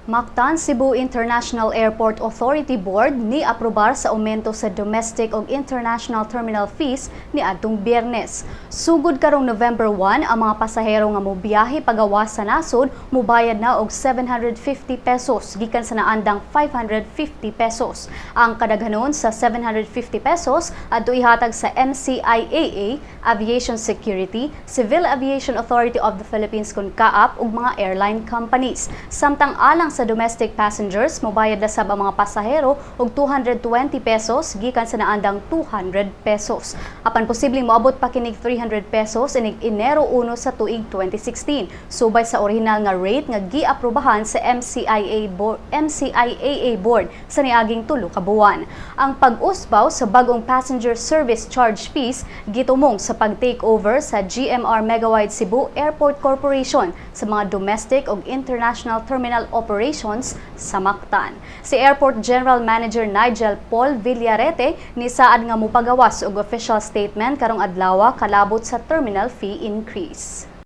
Mactan Cebu International Airport Authority Board ni aprobar sa aumento sa domestic ug international terminal fees ni adtong Biyernes. Sugod karong November 1, ang mga pasahero nga mobiyahe pagawas sa nasod mobayad na og 750 pesos gikan sa naandang 550 pesos. Ang kadaghanon sa 750 pesos adto ihatag sa MCIAA, Aviation Security, Civil Aviation Authority of the Philippines kon CAAP ug mga airline companies. Samtang alang sa domestic passengers, mobayad na sab ang mga pasahero og 220 pesos gikan sa naandang 200 pesos. Apan posibleng moabot pa kinig 300 pesos inig Enero 1 sa tuig 2016, subay sa orihinal nga rate nga giaprobahan sa MCIA board, MCIAA board sa niaging 3 ka buwan. Ang pag-usbaw sa bagong passenger service charge fees gitumong sa pag-take over sa GMR Megawide Cebu Airport Corporation sa mga domestic ug international terminal operations sa Mactan. Si Airport General Manager Nigel Paul Villarete nisaad nga mopagawas og official statement karong adlaw kalabot sa terminal fee increase.